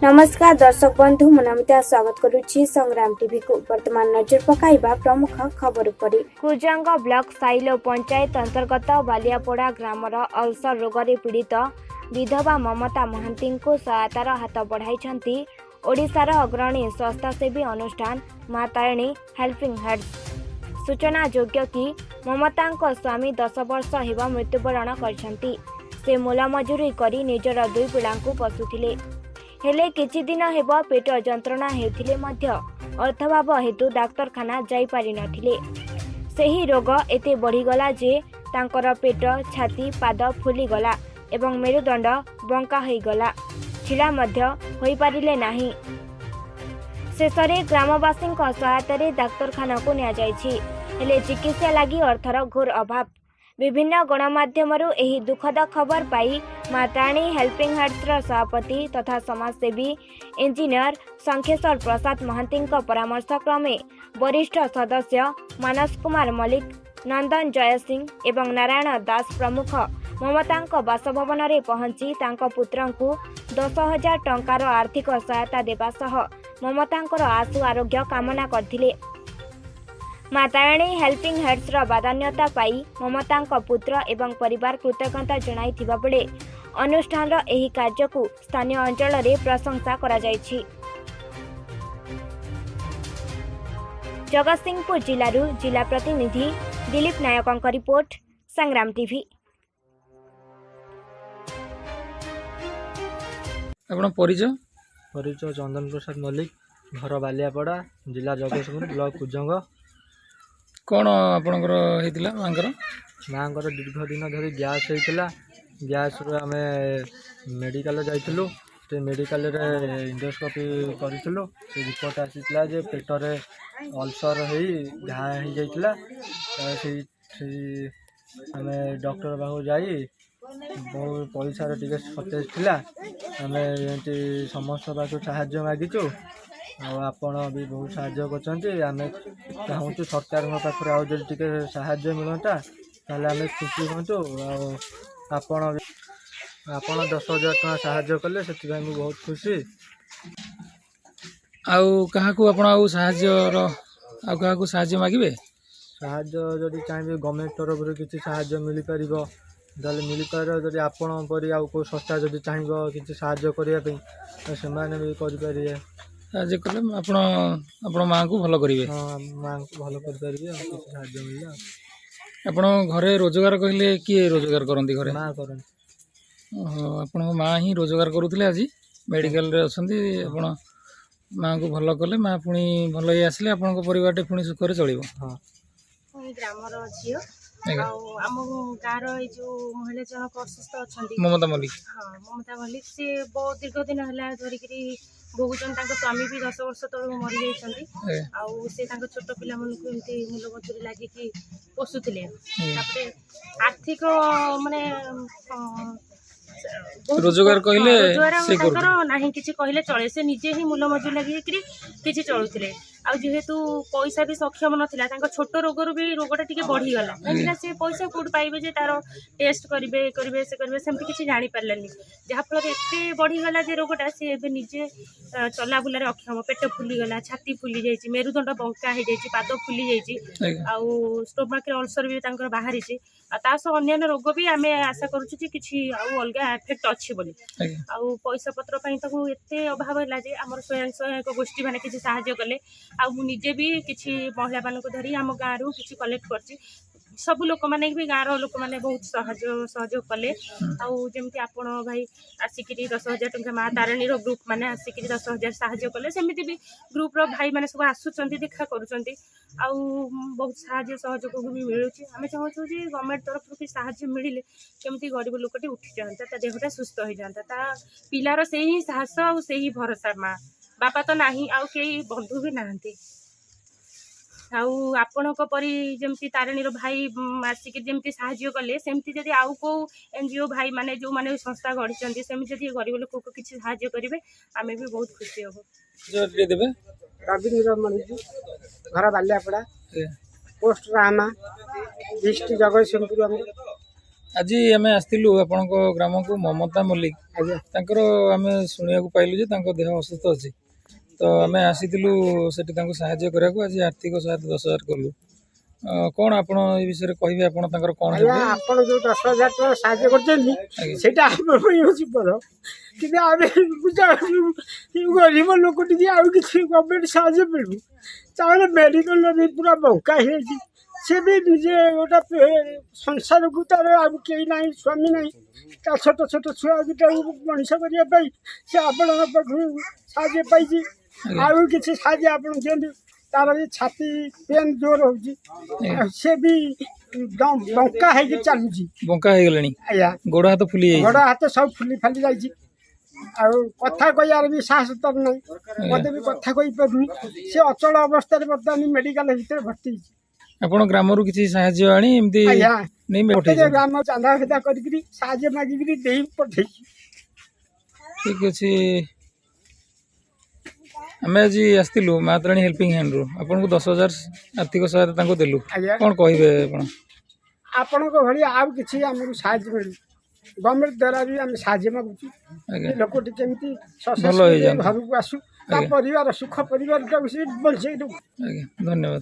ନମସ୍କାର ଦର୍ଶକ ବନ୍ଧୁ, ମୁଁ ନମିତା ସ୍ୱାଗତ କରୁଛି ସଂଗ୍ରାମ ଟିଭିକୁ। ବର୍ତ୍ତମାନ ନଜର ପକାଇବା ପ୍ରମୁଖ ଖବର ଉପରେ। କୁଜଙ୍ଗ ବ୍ଲକ ସାଇଲୋ ପଞ୍ଚାୟତ ଅନ୍ତର୍ଗତ ବାଲିଆପଡ଼ା ଗ୍ରାମର ଅଲସର ରୋଗରେ ପୀଡ଼ିତ ବିଧବା ମମତା ମହାନ୍ତିଙ୍କୁ ସହାୟତାର ହାତ ବଢ଼ାଇଛନ୍ତି ଓଡ଼ିଶାର ଅଗ୍ରଣୀ ସ୍ୱାସ୍ଥ୍ୟସେବୀ ଅନୁଷ୍ଠାନ ମା ତାରିଣୀ ହେଲ୍ପିଂ ହ୍ୟାଣ୍ଡସ୍। ସୂଚନାଯୋଗ୍ୟ କି ମମତାଙ୍କ ସ୍ୱାମୀ 10 ବର୍ଷ ହେବ ମୃତ୍ୟୁବରଣ କରିଛନ୍ତି। ସେ ମୂଲମଜୁରି କରି ନିଜର ଦୁଇ ପିଲାଙ୍କୁ ପୋଷୁଥିଲେ। ହେଲେ କିଛି ଦିନ ହେବ ପେଟ ଯନ୍ତ୍ରଣା ହେଉଥିଲେ ମଧ୍ୟ ଅର୍ଥାଭାବ ହେତୁ ଡାକ୍ତରଖାନା ଯାଇପାରିନଥିଲେ। ସେହି ରୋଗ ଏତେ ବଢ଼ିଗଲା ଯେ ତାଙ୍କର ପେଟ, ଛାତି, ପାଦ ଫୁଲିଗଲା ଏବଂ ମେରୁଦଣ୍ଡ ବଙ୍କା ହୋଇଗଲା। ଛିଡ଼ା ମଧ୍ୟ ହୋଇପାରିଲେ ନାହିଁ। ଶେଷରେ ଗ୍ରାମବାସୀଙ୍କ ସହାୟତାରେ ଡାକ୍ତରଖାନାକୁ ନିଆଯାଇଛି। ହେଲେ ଚିକିତ୍ସା ଲାଗି ଅର୍ଥର ଘୋର ଅଭାବ। ବିଭିନ୍ନ ଗଣମାଧ୍ୟମରୁ ଏହି ଦୁଃଖଦ ଖବର ପାଇ ମା ତାରିଣୀ ହେଲ୍ପିଂ ହାର୍ଟସର ସଭାପତି ତଥା ସମାଜସେବୀ ଇଞ୍ଜିନିୟର ଶଙ୍ଖେଶ୍ୱର ପ୍ରସାଦ ମହାନ୍ତିଙ୍କ ପରାମର୍ଶ କ୍ରମେ ବରିଷ୍ଠ ସଦସ୍ୟ ମାନସ କୁମାର ମଲ୍ଲିକ, ନନ୍ଦନ ଜୟସିଂ ଏବଂ ନାରାୟଣ ଦାସ ପ୍ରମୁଖ ମମତାଙ୍କ ବାସଭବନରେ ପହଞ୍ଚି ତାଙ୍କ ପୁତ୍ରଙ୍କୁ 10,000 ଟଙ୍କାର ଆର୍ଥିକ ସହାୟତା ଦେବା ସହ ମମତାଙ୍କର ଆଶୁ ଆରୋଗ୍ୟ କାମନା କରିଥିଲେ। ମା ତାରିଣୀ ହେଲ୍ପିଂ ହ୍ୟାଣ୍ଡସର ବଦାନ୍ୟତା ପାଇ ମମତାଙ୍କ ପୁତ୍ର ଏବଂ ପରିବାର କୃତଜ୍ଞତା ଜଣାଇଥିବା ବେଳେ ଅନୁଷ୍ଠାନର ଏହି କାର୍ଯ୍ୟକୁ ସ୍ଥାନୀୟ ଅଞ୍ଚଳରେ ପ୍ରଶଂସା କରାଯାଇଛି। ଜଗତସିଂହପୁର ଜିଲ୍ଲାରୁ ଜିଲ୍ଲା ପ୍ରତିନିଧି ଦିଲ୍ଲୀପ ନାୟକଙ୍କ ରିପୋର୍ଟ, ସଂଗ୍ରାମ ଟିଭି। ଆପଣ ପରିଚୟ? ପରିଚୟ ଚନ୍ଦନ ପ୍ରସାଦ ମଲ୍ଲିକ, ଘର ବାଲିଆପଡ଼ା, ଜିଲ୍ଲା ଜଗତସିଂହପୁର, ବ୍ଲକ କୁଜଙ୍ଗ। କ'ଣ ଆପଣଙ୍କର ହେଇଥିଲା ମାଙ୍କର? ମାଆଙ୍କର ଦୀର୍ଘ ଦିନ ଧରି ଗ୍ୟାସ୍ ହେଇଥିଲା। ଗ୍ୟାସ୍ରୁ ଆମେ ମେଡ଼ିକାଲ ଯାଇଥିଲୁ। ସେ ମେଡ଼ିକାଲରେ ଇଣ୍ଡୋସ୍କୋପି କରିଥିଲୁ। ସେ ରିପୋର୍ଟ ଆସିଥିଲା ଯେ ପେଟରେ ଅଲସର ହେଇ ଘା ହେଇଯାଇଥିଲା। ତ ସେଇ ସେଇ ଆମେ ଡକ୍ଟର ପାଖକୁ ଯାଇ ବହୁ ପଇସାର ଟିକେ ସର୍ଟେଜ୍ ଥିଲା। ଆମେ ଏମିତି ସମସ୍ତ ପାଖରୁ ସାହାଯ୍ୟ ମାଗିଛୁ ଆଉ ଆପଣ ବି ବହୁତ ସାହାଯ୍ୟ କରିଛନ୍ତି। ଆମେ ଚାହୁଁଛୁ ସରକାରଙ୍କ ପାଖରୁ ଆଉ ଯଦି ଟିକେ ସାହାଯ୍ୟ ମିଳନ୍ତା, ତାହେଲେ ଆମେ ଖୁସି ହୁଅନ୍ତୁ। ଆଉ ଆପଣ 10,000 ଟଙ୍କା ସାହାଯ୍ୟ କଲେ, ସେଥିପାଇଁ ମୁଁ ବହୁତ ଖୁସି। ଆଉ କାହାକୁ ଆପଣ ଆଉ ସାହାଯ୍ୟର ଆଉ କାହାକୁ ସାହାଯ୍ୟ ମାଗିବେ? ସାହାଯ୍ୟ ଯଦି ଚାହିଁବେ, ଗଭର୍ଣ୍ଣମେଣ୍ଟ ତରଫରୁ କିଛି ସାହାଯ୍ୟ ମିଳିପାରିବ ତାହେଲେ ମିଳିପାରିବ। ଯଦି ଆପଣଙ୍କ ପରି ଆଉ କେଉଁ ସଂସ୍ଥା ଯଦି ଚାହିଁବ କିଛି ସାହାଯ୍ୟ କରିବା ପାଇଁ, ତ ସେମାନେ ବି କରିପାରିବେ। ସାହାଯ୍ୟ କଲେ ଆପଣ ଆପଣ ମାଆଙ୍କୁ ଭଲ କରିବେ? ହଁ, ମାଆଙ୍କୁ ଭଲ କରିପାରିବେ ଆଉ କିଛି ସାହାଯ୍ୟ ମିଳିଲେ। ଆଉ ଆପଣ ଘରେ ରୋଜଗାର କହିଲେ କିଏ ରୋଜଗାର କରନ୍ତି ଘରେ? ମା କରନ୍ତି। ଓହୋ, ଆପଣଙ୍କ ମା ହିଁ ରୋଜଗାର କରୁଥିଲେ। ଆଜି ମେଡ଼ିକାଲରେ ଅଛନ୍ତି। ଆପଣ ମାଆଙ୍କୁ ଭଲ କଲେ, ମା ପୁଣି ଭଲ ହେଇ ଆସିଲେ ଆପଣଙ୍କ ପରିବାରଟି ପୁଣି ସୁଖରେ ଚଳିବ। ହଁ। ମୁଁ ଏଇ ଗ୍ରାମର ଝିଅ। ଆଉ ଆମ ଗାଁର ଏଇ ଯୋଉ ମହିଳା ଜଣକ ଅସୁସ୍ଥ ଅଛନ୍ତି, ମମତା ମଲ୍ଲିକ। ହଁ, ମମତା ମଲ୍ଲିକ। ସେ ବହୁତ ଦୀର୍ଘ ଦିନ ହେଲା ଧରିକିରି ଭୋଗୁଛନ୍ତି। ତାଙ୍କ ସ୍ୱାମୀ ବି 10 ବର୍ଷ ତଳୁ ମରିଯାଇଛନ୍ତି। ଆଉ ସେ ତାଙ୍କ ଛୋଟ ପିଲାମାନଙ୍କୁ ଏମିତି ମୂଲ ମଜୁରି ଲାଗିକି ପୋଷୁଥିଲେ। ତାପରେ ଆର୍ଥିକ ମାନେ ବହୁତ ରୋଜଗାର କହିଲେ ହଁ, ରୋଜଗାର ସେ ତାଙ୍କର ନାହିଁ କିଛି କହିଲେ ଚଳେ। ସେ ନିଜେ ହିଁ ମୂଲ ମଜୁରି ଲାଗିକିରି କିଛି ଚଳୁଥିଲେ। ଆଉ ଯେହେତୁ ପଇସା ବି ସକ୍ଷମ ନଥିଲା, ତାଙ୍କ ଛୋଟ ରୋଗରୁ ବି ରୋଗଟା ଟିକେ ବଢ଼ିଗଲା। କାହିଁକି ନା ସେ ପଇସା କୋଉଠୁ ପାଇବେ ଯେ ତାର ଟେଷ୍ଟ କରିବେ, ଏ କରିବେ, ସେ କରିବେ, ସେମିତି କିଛି ଜାଣିପାରିଲେନି। ଯାହାଫଳରେ ଏତେ ବଢ଼ିଗଲା ଯେ ରୋଗଟା ସେ ଏବେ ନିଜେ ଚଲାବୁଲାରେ ଅକ୍ଷମ। ପେଟ ଫୁଲିଗଲା, ଛାତି ଫୁଲି ଯାଇଛି, ମେରୁଦଣ୍ଡ ବଙ୍କା ହେଇଯାଇଛି, ପାଦ ଫୁଲି ଯାଇଛି। ଆଉ ଷ୍ଟୋମାକରେ ଅଲସର ବି ତାଙ୍କର ବାହାରିଛି। ଆଉ ତା ସହ ଅନ୍ୟାନ୍ୟ ରୋଗ ବି ଆମେ ଆଶା କରୁଛୁ ଯେ କିଛି ଆଉ ଅଲଗା ଏଫେକ୍ଟ ଅଛି ବୋଲି। ଆଉ ପଇସା ପତ୍ର ପାଇଁ ତାକୁ ଏତେ ଅଭାବ ହେଲା ଯେ ଆମର ସ୍ୱୟଂ ସହାୟକ ଗୋଷ୍ଠୀ ମାନେ କିଛି ସାହାଯ୍ୟ କଲେ। ଆଉ ମୁଁ ନିଜେ ବି କିଛି ମହିଳାମାନଙ୍କୁ ଧରି ଆମ ଗାଁରୁ କିଛି କଲେକ୍ଟ କରିଛି। ସବୁ ଲୋକମାନେ ବି, ଗାଁର ଲୋକମାନେ ବହୁତ ସାହାଯ୍ୟ ସହଯୋଗ କଲେ। ଆଉ ଯେମିତି ଆପଣ ଭାଇ ଆସିକିରି 10,000 ଟଙ୍କା, ମା ତାରିଣୀର ଗ୍ରୁପ୍ ମାନେ ଆସିକିରି 10,000 ସାହାଯ୍ୟ କଲେ, ସେମିତି ବି ଗ୍ରୁପ୍ର ଭାଇମାନେ ସବୁ ଆସୁଛନ୍ତି, ଦେଖା କରୁଛନ୍ତି ଆଉ ବହୁତ ସାହାଯ୍ୟ ସହଯୋଗ ବି ମିଳୁଛି। ଆମେ ଚାହୁଁଛୁ ଯେ ଗଭର୍ଣ୍ଣମେଣ୍ଟ ତରଫରୁ କିଛି ସାହାଯ୍ୟ ମିଳିଲେ କେମିତି ଗରିବ ଲୋକଟି ଉଠିଯାଆନ୍ତା, ତା ଦେହଟା ସୁସ୍ଥ ହେଇଯାଆନ୍ତା। ତା ପିଲାର ସେଇ ହିଁ ସାହସ ଆଉ ସେଇ ଭରସା। ମା ବାପା ତ ନାହିଁ, ଆଉ କେହି ବନ୍ଧୁ ବି ନାହାନ୍ତି। ଆଉ ଆପଣଙ୍କ ପରି ଯେମିତି ତାରିଣୀର ଭାଇ ଆସିକି ଯେମିତି ସାହାଯ୍ୟ କଲେ, ସେମିତି ଯଦି ଆଉ କେଉଁ ଏନଜିଓ ଭାଇ ମାନେ, ଯେଉଁମାନେ ସଂସ୍ଥା ଗଢ଼ିଛନ୍ତି, ସେମିତି ଯଦି ଗରିବ ଲୋକକୁ କିଛି ସାହାଯ୍ୟ କରିବେ, ଆମେ ବି ବହୁତ ଖୁସି ହବୁ। ଟିକେ ଦେବେ। ରବୀନ୍ଦ୍ର ମଲ୍ଲିକ, ଘର ବାଲିଆପଡ଼ା, ପୋଷ୍ଟ ରାମା, ଡିଷ୍ଟ୍ରିକ୍ଟ ଜଗତସିଂହପୁର ଆମର। ଆଜି ଆମେ ଆସିଥିଲୁ ଆପଣଙ୍କ ଗ୍ରାମକୁ ମମତା ମଲ୍ଲିକ। ଆଜ୍ଞା। ତାଙ୍କର ଆମେ ଶୁଣିବାକୁ ପାଇଲୁ ଯେ ତାଙ୍କ ଦେହ ଅସୁସ୍ଥ ଅଛି, ତ ଆମେ ଆସିଥିଲୁ ସେଠି ତାଙ୍କୁ ସାହାଯ୍ୟ କରିବାକୁ। ଆଜି ଆର୍ଥିକ ସହାୟତା 10,000 କଲୁ। କ'ଣ ଆପଣ ଏ ବିଷୟରେ କହିବେ? ଆପଣ ତାଙ୍କର କ'ଣ ଆଜ୍ଞା, ହେବେ? ଆପଣ ଯୋଉ 10,000 ଟଙ୍କା ସାହାଯ୍ୟ କରିଛନ୍ତି, ଆଜ୍ଞା। ସେଇଟା ଆମ ପାଇଁ ହେଉଛି ବଡ଼। କିନ୍ତୁ ଆମେ ବୁଝା ଗରିବ ଲୋକ ଟିକେ, ଆଉ କିଛି ଗଭର୍ଣ୍ଣମେଣ୍ଟ ସାହାଯ୍ୟ ମିଳୁ। ତାହେଲେ ମେଡ଼ିକାଲରେ ବି ପୁରା ବଙ୍କା ହେଇଯାଇଛି। ସେ ବି ନିଜେ ଗୋଟେ ସଂସାରକୁ, ତାର ଆଉ କେହି ନାହିଁ, ସ୍ୱାମୀ ନାହିଁ, ତା ଛୋଟ ଛୋଟ ଛୁଆ ଦୁଇଟାକୁ ମଣିଷ କରିବା ପାଇଁ ସେ ଆପଣଙ୍କ ପାଖରୁ ସାହାଯ୍ୟ ପାଇଛି। ଆଉ କିଛି ସାହାଯ୍ୟ ଆପଣ ଦିଅନ୍ତୁ। ତାର ବି ଛାତି ପେନ୍ ଜୋର ହେଉଛି, ଆଉ ସେ ବି ବଙ୍କା ହେଇକି ଚାଲୁଛି। ବଙ୍କା ହେଇଗଲେଣି? ଆଜ୍ଞା। ଗୋଡ଼ ହାତ ଫୁଲି ଯାଇଛି? ଗୋଡ଼ ହାତ ସବୁ ଫୁଲି ଫାଲି ଯାଇଛି, ଆଉ କଥା କହିବାର ବି ସାହସ ତାର ନାହିଁ। ମୋତେ ବି କଥା କହିପାରୁନି। ସେ ଅଚଳ ଅବସ୍ଥାରେ ବର୍ତ୍ତମାନ ମେଡ଼ିକାଲ ଭିତରେ ଭର୍ତ୍ତି ହେଇଛି। ଆପଣ ଗ୍ରାମରୁ କିଛି ସାହାଯ୍ୟ ଆଣି ଏମିତି ଆଜ୍ଞା। ନେଇ ପ୍ରତ୍ୟେକ ପଠେଇଛନ୍ତି? ଗ୍ରାମ ଚାନ୍ଦା ଫେଦା କରିକିରି, ସାହାଯ୍ୟ ମାଗିକିରି ଦେଇ ପଠେଇଛି। ଠିକ୍ ଅଛି। ଆମେ ଆଜି ଆସିଥିଲୁ ମା ତାରିଣୀ ହେଲ୍ପିଂ ହ୍ୟାଣ୍ଡରୁ, ଆପଣଙ୍କୁ 10,000 ଆର୍ଥିକ ସହାୟତା ତାଙ୍କୁ ଦେଲୁ। ଆଜ୍ଞା। କ'ଣ କହିବେ ଆପଣ? ଆପଣଙ୍କ ଭଳି ଆଉ କିଛି ଆମକୁ ସାହାଯ୍ୟ ମିଳୁ। ଗଭର୍ଣ୍ଣମେଣ୍ଟ ଦ୍ୱାରା ବି ଆମେ ସାହାଯ୍ୟ ମାଗୁଛୁ। ଏ ଲୋକଟି କେମିତି ଭଲ ସକ୍ସେସଫୁଲି ହେଇଯାଆନ୍ତୁ। ଘରକୁ ଆସୁ, ତା ଆଜ୍ଞା। ପରିବାର, ସୁଖ ପରିବାରଟାକୁ ସେ ବଞ୍ଚେଇ ଦେଉ। ଆଜ୍ଞା, ଧନ୍ୟବାଦ।